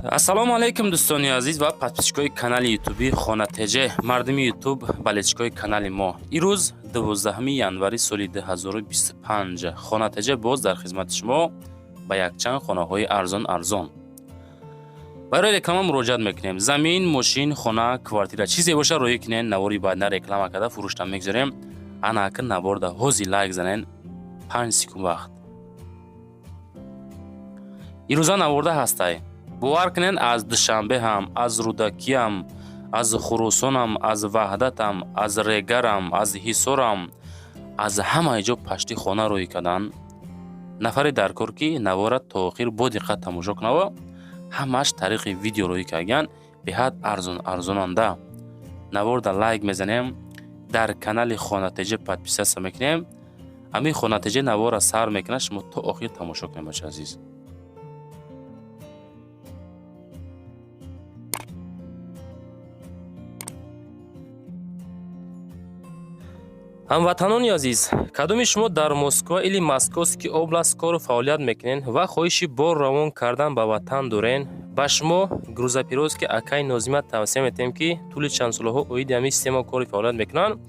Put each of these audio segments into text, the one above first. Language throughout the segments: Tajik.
Ассалому алайкум, дӯстони азиз ва подписчикои канали ютуби Хона ТЖ, мардуми Ютуб, болельщикои канали мо. Ирӯз 12 январи соли 2025 Хона ТЖ боз дар хизмати шумо ба якчанд хонаҳои арзон арзон. Барои реклама муроҷиат мекунем. Замин, мошин, хона, квартира, чизе боша, роӣ кунен, навори баъдна реклама карда фурӯшта мегузорем. Ана ака, наворда ҳози лайк занен, 5 секунд вақт. Ирӯза наворда ҳастай. Бовар кунен, аз Душанбе ҳам, аз Рӯдакиам, аз Хуросонам, аз Ваҳдатам, аз Регарам, аз Ҳисорам, аз ҳамаи ҷо пашти хона роҳӣ кардан. Нафаре дар кор, ки навора то охир бо диққат тамошо кунава, ҳамааш тариқи видео роҳӣ кардан, беҳад арзон арзонанда. Наворда лайк мезанем, дар канали Хона ТЖ подписаться мекунем. Ҳамин Хона ТЖ навора сар мекунад, шумо то охир тамошо кунем, бача азиз. Ҳамватанони азиз, кадоми шумо дар Москва или Московский область кору фаъолият мекунед ва хоҳиши бор равон кардан ба ватан дорен, ба шумо грузоперевозки акаи Нозима тавсия метиҳем, ки тӯли чанд солаҳо оиди ҳамин система кори фаъолият мекунанд.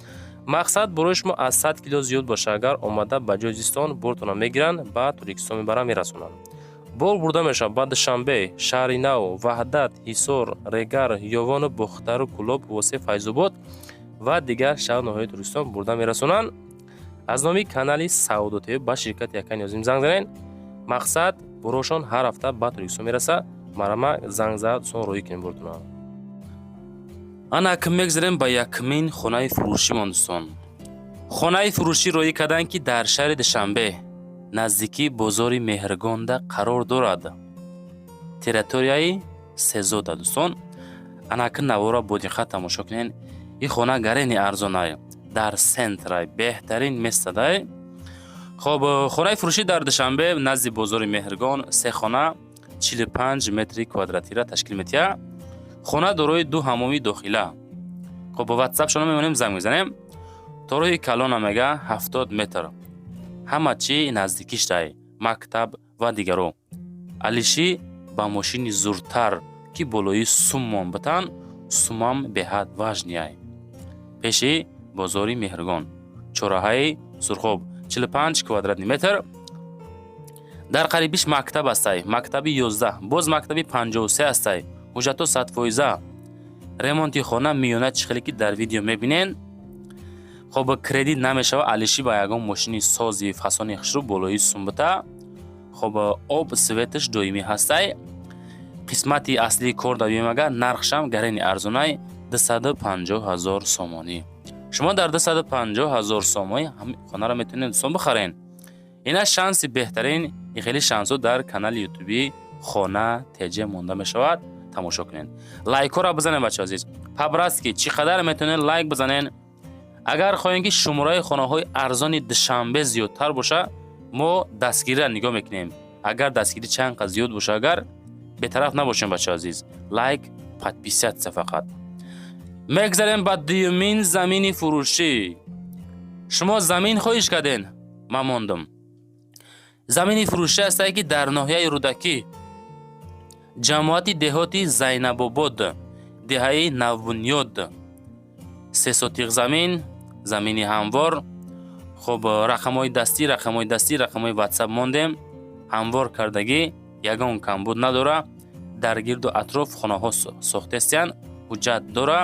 Мақсад, борои шумо аз 100 кило зиёд боша, агар омада ба ҷои зистон бортона мегиранд, ба Тоҷикистон мебаранд, мерасонанд. Бор бурда мешавад ба Душанбе, Шаҳри Нав, Ваҳдат, Ҳисор, Регар, Ёвону Бохтару, Кӯлоб, Восе, Файзобод ва дигар шаҳр ноҳияи Тоҷикистон бурда мерасонанд. Аз номи канали Савдо ТВ ба ширкати акаи Нозим занг занед. Мақсад, борошон ҳар ҳафта ба Тоҷикистон мераса. Марама, занг зад, дӯстон, роҳӣ кунем бортона. Ана акм мегзарем ба якумин хонаи фурӯшимон, дӯстон. Хонаи фурӯшӣ роҳӣ карданд, ки дар шаҳри Душанбе, наздикии бозори Меҳргонда қарор дорад, территорияи Сезода. Дӯстон, ана акн навора бо диққат тамошо кунед. Ин хона гарени арзонай, дар центрай, беҳтарин местадай. Хоб, хонаи фурӯшӣ дар Душанбе, назди бозори Меҳргон, се хона, 45 метри квадратира ташкил метиҳад. Хона дорои ду ҳамоми дохила. Хоб, ба ватсапшона мемонем, занг мезанем. То роҳи калона мега 70 метр, ҳама чӣ наздикиштай, мактаб ва дигаро. Алишӣ ба мошини зуртар, ки болои суммон битан, сумам беҳад важный. Пеши бозори Меҳргон, чораҳаи Сурхоб, 45 квадратный метр. Дар қарибиш мактаб ҳастай, мактаби 11, боз мактаби 53 ҳастай. Ҳуҷҷатҳо 100%. Ремонти хона миёна, чӣ хеле ки дар видео мебинен. Хоб, кредит намешава. Алишӣ ба ягон мошини сози фасони хушрӯ, болои сумбита. Хоб, об, светаш доимӣ ҳастай. Қисмати аслии кор да биём, агар нархшам гарени арзонай, 250 ҳазор сомонӣ. Шумо дар 250 ҳазор сомонӣ хонаро метавонед, дӯстон, бихарен. Ина шанси беҳтарин. Ин хеле шансҳо дар канали ютубӣ Хона ТЖ монда мешавад, тамошо кунед. Лайкҳоро бизанед, бача азиз, по-братски чӣ қадар метавонед лайк бизанед. Агар хоҳем, ки шумораи хонаҳои арзони Душанбе зиёдтар боша, мо дастгириро нигоҳ мекунем. Агар дастгирӣ чанд қад зиёд боша, агар бетараф набошем, бача азиз, лайк, подписаться фақат. Мегзарем ба дуюмин замини фурӯшӣ. Шумо замин хоҳиш карден, ман мондум. Замини фурӯшӣ ҳастае, ки дар ноҳияи Рӯдакӣ, ҷамоати деҳоти Зайнабобод, деҳаи Навбунёд, се сотиқ замин, замини ҳамвор. Хоб, рақамҳои дастӣ, рақамҳои дастӣ, рақамҳои ватсап мондем. Ҳамвор кардагӣ, ягон камбуд надора. Дар гирду атроф хонаҳо сохтестиянд, ҳуҷҷат дора.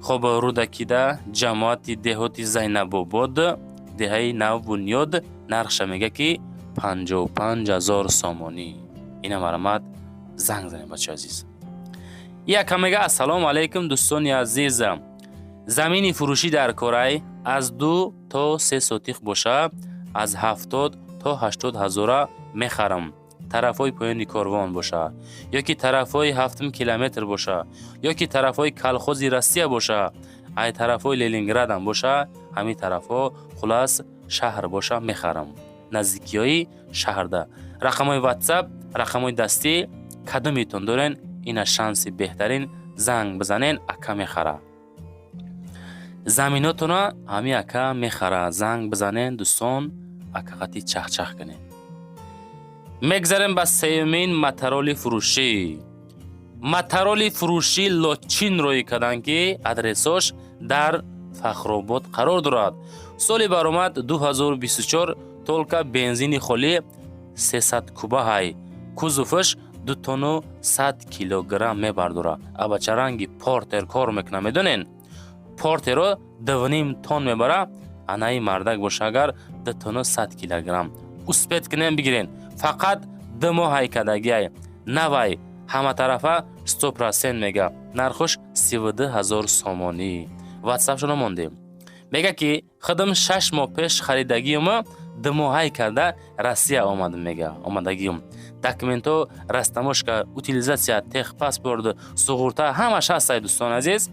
Хоб, Рӯдакида, ҷамоати деҳоти Зайнабобод, деҳаи Навбунёд. Нархша мега, ки 55 ҳазор сомонӣ. Ина марамат, занг занем, бачаи азиз. Яка мега: «Ассалому алайкум, дӯстони азиз, замини фурӯшӣ дар корай, аз 2 то 3 сотиқ боша, аз 70 то 80 ҳазора мехарам. Тарафҳои поёни корвон боша ё ки тарафҳои ҳафтум километр боша, ё ки тарафҳои колхози Россия боша, ай тарафҳои Ленинградам боша, ҳамин тарафҳо, хулас, шаҳр боша, мехарам, наздикиҳои шаҳрда. Рақамҳои ватсап, рақамҳои дастӣ, кадометон дорен, ина шанси беҳтарин, занг бизанен, ака мехара заминотона, ҳамин ака мехара. Занг бизанен, дӯстон, ака қати чахчах кунед.» Мегзарем ба сеюмин мотороллери фурӯшӣ. Мотороллери фурӯшӣ Лочин рӯй карданд, ки адресош дар Фахробод қарор дорад. Соли баромад 2024, только бензини холӣ 300 куба ҳай, кузоваш 2 тонну 100 килограмм мебардорад. Абачаранги Портер кор мекунад, медонен, Портеро 2,5 тонн мебара, анаи мардак боша агар 2 тонну 100 килограмм. Успеть кунем, бигирен. Фақат 2 моҳ ҳайкадагиай, навай, ҳаматарафа 100% мега. Нархош 32 000 сомонӣ. Ватсапшоно мондем. Мега, ки худам 6 моҳ пеш харидагиюма, 2 моҳай карда Россия омадам. Мега, омадагиюм, документҳо, растаможка, утилизация, техпаспорт, суғурта ҳамаш ҳастай. Дӯстони азиз,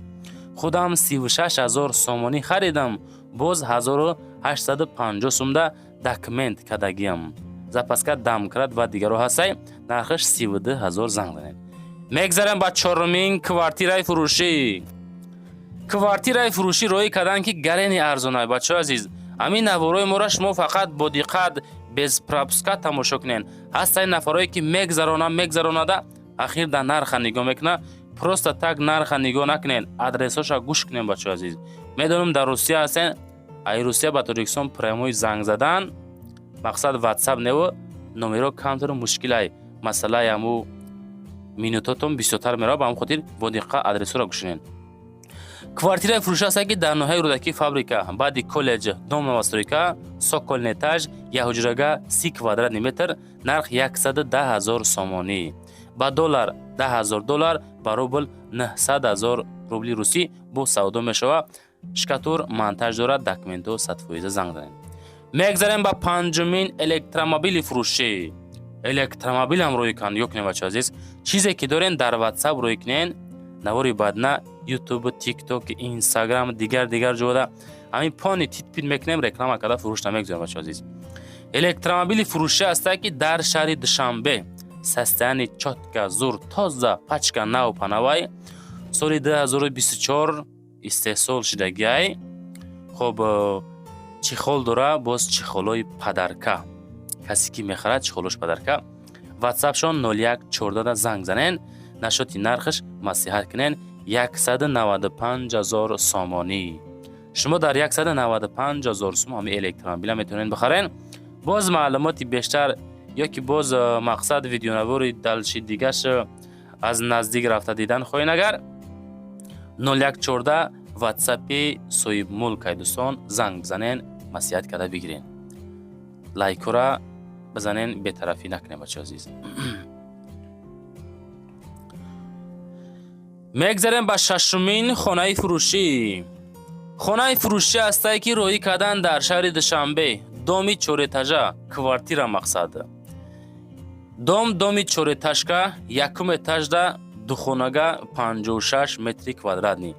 худам 36 000 сомонӣ харидам, боз 1850 сумда документ кардагиям, запаска, домкрат ва дигаро ҳастай. Нархаш 32 000. Занг занед. Мегзарем ба чорумин квартираи фурӯшӣ. Квартираи фурӯшӣ роҳӣ карданд, ки гарени арзонай. Бачаҳои азиз, ҳамин наворои моро шумо фақат бо диққат, без пропуска тамошо кунед. Ҳастаи нафарое, ки мегзарона, мегзаронада, ахир дар нарха нигоҳ мекунад. Просто так нарха нигоҳ накунед, адресҳоша гӯш кунед. Бачаҳои азиз, медонам, дар Русия ҳастен. Ай Русия ба Тоҷикистон прямой занг задан, мақсад, Ватсап неву номеро камтару мушкилай, масъалаи ҳаму минутотон бисёртар меравад. Ба ҳамн хотир бо диққат адресҳоро гӯш кунед. Квартираи фурӯшӣ ҳастад, ки дар ноҳияи Рӯдакӣ, Фабрика, баъди коллеҷ, дом новостройка, цокольный этаж, якҳуҷрага, 30 квадратный метр, нарх 110 000 сомонӣ. Ба доллар 10 000 доллар, ба рубл 900 000 рубли русӣ бо савдо мешавад. Штукатур, монтаж дорад, документҳо 100%. Занг занед. Мегзарем ба панҷумин электромобили фурӯшӣ. Электромобилам рӯй канд ё кунем. Бачаҳо азиз, чизе ки дорен, дар Ватсап рӯй кунен. Навори бадна Ютуб, Тикток, Инстаграм, дигар дигар ҷода ҳамин пони титпит мекунем, реклама карда фурӯш намегузорем. Бачаҳо азиз, электромобили фурӯшӣ ҳастад, ки дар шаҳри Душанбе, состояние чётко, зур, тоза, пачка нав панавай, соли 2024 истеҳсол шудагиай. Хоб, чехол дора, боз чехолҳои подарка. Касе ки мехарад, чехолош подарка. Ватсапшон 0114, занг занен, нашоти нархаш маслиҳат кунен. 195 000 сомонӣ. Шумо дар 195 000 сум ҳами электромобила метавонед бихарен. Боз маълумоти бештар ё ки боз мақсад, видеонавори дальше дигаш аз наздик рафта дидан хоҳед агар, 0114 ватсапи соҳибмулк ай. Дӯстон, занг бизанен, маслиҳат карда бигирен. Лайкора бизанен, бетарафӣ накунем. Бачаҳо азиз, мегзарем ба шашумин хонаи фурӯшӣ. Хонаи фурӯшӣ ҳастае, ки роҳӣ кардан дар шаҳри Душанбе, доми чорэтажа, квартира. Мақсад, дом, доми чорэтажка, якум этажда, духонага, 56 метри квадратный.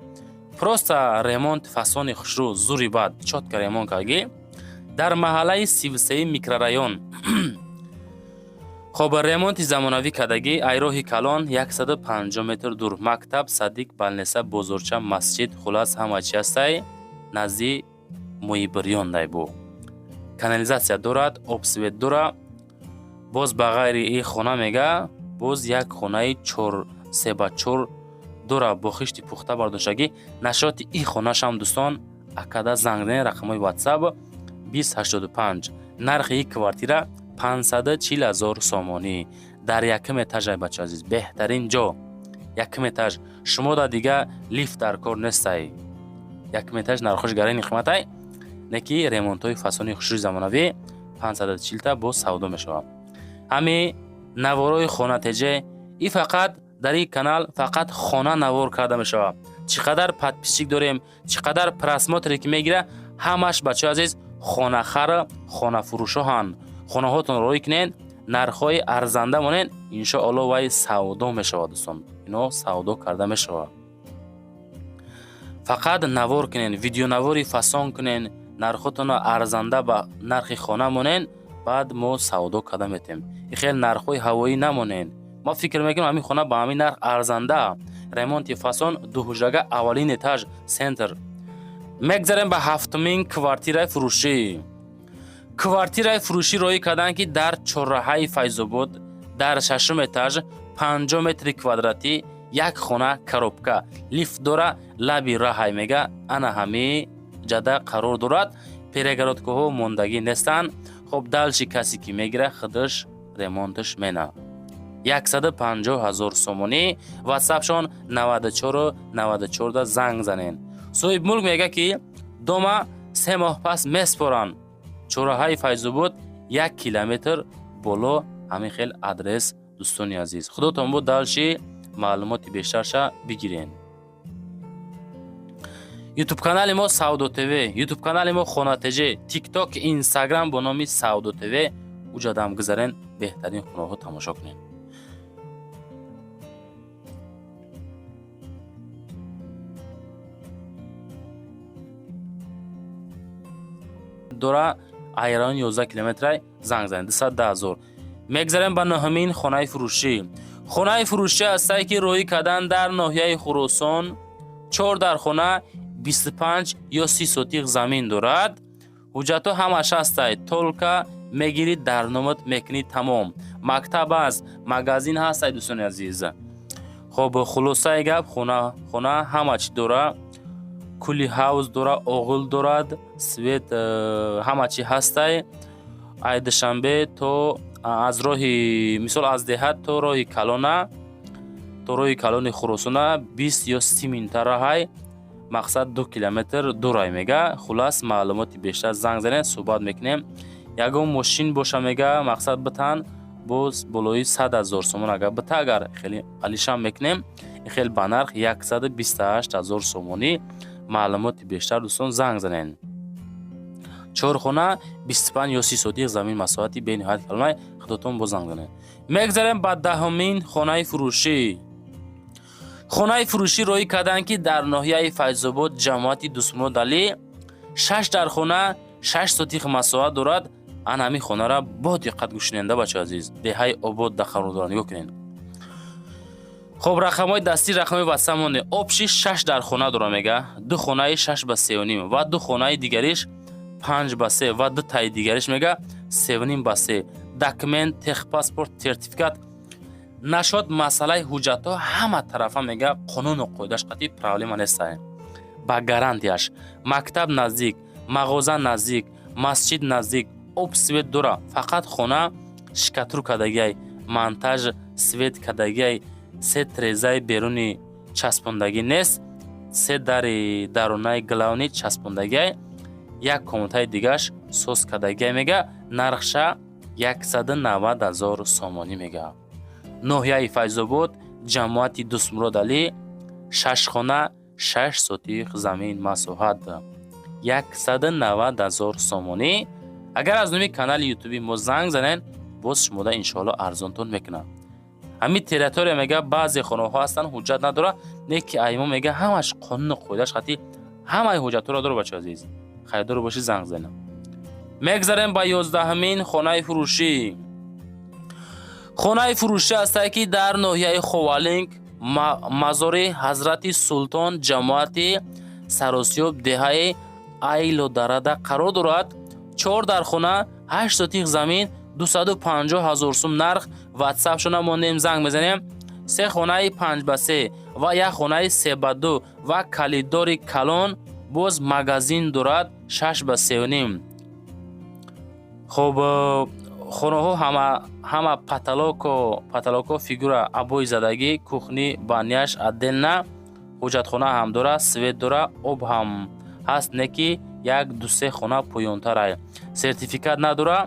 Просто ремонт фасони хушрӯ, зури бад, чётко ремонт кардагӣ, дар маҳаллаи 33-и микрорайон. Хоб, ремонти замонавӣ кардагӣ, айроҳи калон 150 метр дур. Мактаб, садик, больница, бозорча, масҷид, хулас, ҳама чи ҳастай. Назди Муибирёндай бу канализация дорад, об, свет дора. Боз ба ғайри и хона, мега, боз як хонаи чор се ба чор дора, бо хишти пухта бардоштагӣ. Нашоти и хонашам, дӯстон, акада занг занед, рақамҳои Ватсап 2085. Нархи и квартира 540 000 сомонӣ. Дар якум этажай. Бача азиз, беҳтарин ҷо, якум этаж. Шумо да дига лифт дар кор нестай. Якум этаж, нархош гарани қиматай, не ки ремонтҳои фасони хушрӯи замонавӣ, 540 та боз савдо мешавад. Ҳами наворои хона теже и фақат дар ин канал фақат хона навор карда мешавад. Чӣ қадар подписчик дорем, чӣ қадар просмотре ки мегира, ҳамаш, бачаҳои азиз, хонахар, хонафурӯшоҳанд. Хонаҳотон рӯй кунед, нархҳои арзанда монед, иншоалло вай савдо мешавад. Дӯстон, ино савдо карда мешавад. Фақат навор кунед, видеонавори фасон кунед, нархотонро арзанда ба нархи хона монед, баъд мо савдо карда метем. И хел нархҳои ҳавоӣ намонед. Ма фикр мекунам, ҳамин хона ба ҳамин нарх арзанда, ремонти фасон, дуҳуҷрага, аввалин этаж, центр. Мегзарем ба ҳафтумин квартираи фурӯшӣ. Квартираи фурӯшӣ роӣ карданд, ки дар чорраҳаи Файзобод, дар шашум этаж, 50 метри квадратӣ, як хона, коробка, лифт дора, лаби раҳай мега. Ана ҳами ҷада қарор дорад, перегородкаҳо мондагӣ нестанд. Хоб, дальше касе ки мегира, худаш ремонташ мена. 150 ҳазор сомонӣ. Ватсапшон 94 94 занг занен. Соҳибмулк мега, ки дома 3 моҳ пас меспоранд. Чорраҳаи Файзобод, 1 километр боло, ҳамин хел адрес. Дӯстони азиз, худотон бо дальше маълумоти бештарша бигирен. Ютуб канали мо Савдо ТВ, ютуб канали мо Хона ТЖ, Тикток, Инстаграм бо номи Савдо ТВ. Уҷадам гузарен, беҳтарин хонаҳо тамошо кунед. Дора айрон 11 километрай, занг занед, 210 ҳазор. Мегзарем ба нӯҳумин хонаи фурӯшӣ. Хонаи фурӯшӣ ҳастае, ки роҳӣ кардан дар ноҳияи Хуросон, чор дар хона, 25 ё 30 сотиқ замин дорад. Ҳуҷҷатҳо ҳамаш ҳастай, только мегирӣ, дар номат мекунӣ, тамом. Мактаб аст, магазин ҳастай, дӯстони азиз. Хоб, хулосаи гап, хона ҳама чӣ дора, кули ҳавз дора, оғил дорад, свет, ҳама чӣ ҳастай. Ай Душанбе то аз роҳи, мисол, аз деҳат то роҳи калона, то роҳи калони Хуросона 20 ё 30 минута раҳай, мақсад 2 километр дурай мега. Хулас, маълумоти бештар занг занед, суҳбат мекунем. Ягон мошин боша, мега, мақсад битан, боз болои 100 000 сомон агар бита, агар хеле алишам мекунем, хел ба нарх 128 000 сомонӣ. Маълумоти бештар, дӯстон, занг занед. Чорхона, 25 ё 30 сотиқ замин, масоҳати бениҳоят калонай. Худотон боз занг занед. Мегзарем ба даҳумин хонаи фурӯшӣ. Хонаи фурӯшӣ роҳӣ карданд, ки дар ноҳияи Файзобод, ҷамоати Дустмурод Алӣ, шаш дар хона, 6 сотиқ масоҳат дорад. Ана ҳамин хонара бо диққат гӯш куненда, бачаи азиз. Деҳаи Обод да қарор дорад, нигоҳ кунед. Хоб, рақамҳои дастӣ, рақами ватсап монде. Общий шаш дар хона дора, мега, ду хонаи 6 ба 3,5 ва ду хонаи дигариш 5 ба 3 ва ду таи дигариш, мега, 3,5 ба 3. Документ, техпаспорт, сертификат нашод, масъалаи ҳуҷҷатҳо ҳама тарафа, мега, қонуну қоидаш қатъи проблема нестае, ба гарантияш. Мактаб наздик, мағоза наздик, масҷид наздик, об, свет дора. Фақат хона штукатур кардагиай, монтаж свет кардагиай, се трезаи беруни часпондагӣ нест, се дари дарунаи главный часпондагиай, як комнатаи дигаш соз кардагиай, мега. Нархша 190 ҳазор сомонӣ, мега. Ноҳияи Файзобод, ҷамоати Дустмурод Алӣ, шаш хона, 6 сотиқ замин масоҳат, 190 ҳазор сомонӣ. Агар аз номи канали ютуби мо занг занед, боз шумода иншоалло арзонтон мекунам. Ҳамин территория, мега, баъзе хонаҳо ҳастанд, ҳуҷҷат надорад, не ки аймо, мега, ҳамаш қонуну қоидаш қатъи ҳамаи ҳуҷҷатҳоро дора. Бачаи азиз, харидор бошӣ, занг занед. Мегзарем ба 11-ҳамин хонаи фурӯшӣ. Хонаи фурӯшӣ ҳастае, ки дар ноҳияи Ховалинг, мазори Ҳазрати Султон, ҷамоати Саросиёб, деҳаи Айлодарада қарор дорад. Чор дар хона, 8 сотиқ замин, 250 ҳазор сум нарх. Ватсапшона мондем, занг мезанем. Се хонаи 5 ба 3 ва як хонаи 3 ба 2 ва калидори калон, боз магазин дорад, 6 ба 3,5. Хоб, хонаҳо ҳама потолоко фигура, обои задагӣ, кухни, баняш отдельно, ҳоҷатхона ҳам дора, свет дора, об ҳам ҳаст, не ки як ду-се хона поёнтарай. Сертификат надора,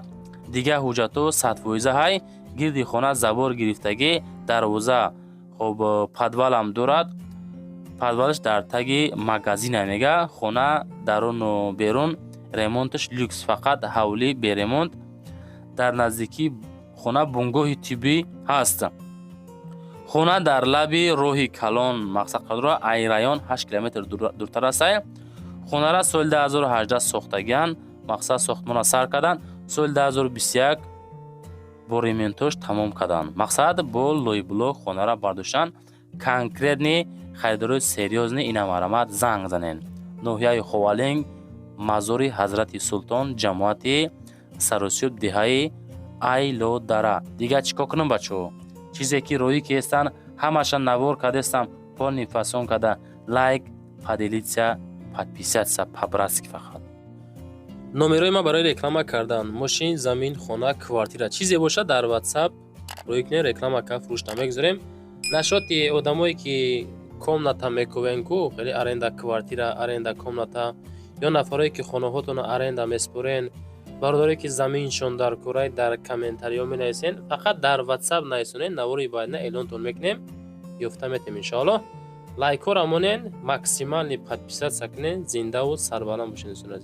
дигар ҳуҷҷатҳо 100%-а ҳай. Гирди хона забор гирифтагӣ, дарвоза. Хоб, подвалам дорад, подвалаш дар таги магазина, мега. Хона даруну берун ремонташ люкс, фақат ҳавлӣ беремонт. Дар наздикии хона бунгоҳи тиббӣ ҳаст. Хона дар лаби роҳи калон, мақсад қарор, ай район 8 километр дуртар астай. Хонара соли 2018 сохтагианд, мақсад сохтмонро сар карданд, соли 2021 бо ремонтош тамом карданд, мақсад бо лойблок хонара бардоштанд. Конкретный харидорои серьёзный ина марамат занг занед. Ноҳияи Ховалинг, мазори Ҳазрати Султон, ҷамоати Саросиёб, деҳаи Айлодара. Дигар чӣ кор кунам, бачаҳо? Чизе ки роӣ кестан, ҳамаша навор кардестам, полный фасон карда. Лайк, поделиться, подписаться по-братски фақат. Номерои ман барои реклама кардан мошин, замин, хона, квартира, чизе бошад, дар WhatsApp рӯй кунед, реклама ка фурӯшта мегузорем. Нашоти одамое ки комната мекувен ку, хеле аренда квартира, аренда комната, ё нафарое ки хонаҳотонро аренда меспорен, бародарое ки заминшон дар курай, дар комментариҳо менависен. Фақат дар WhatsApp нависонед, навори баъдна эълонтон мекунем, ёфта метем, иншоаллоҳ. Лайкҳоро монен, максимальный подписаться кунен. Зиндаву сарбаланд бошед, дӯстони азиз.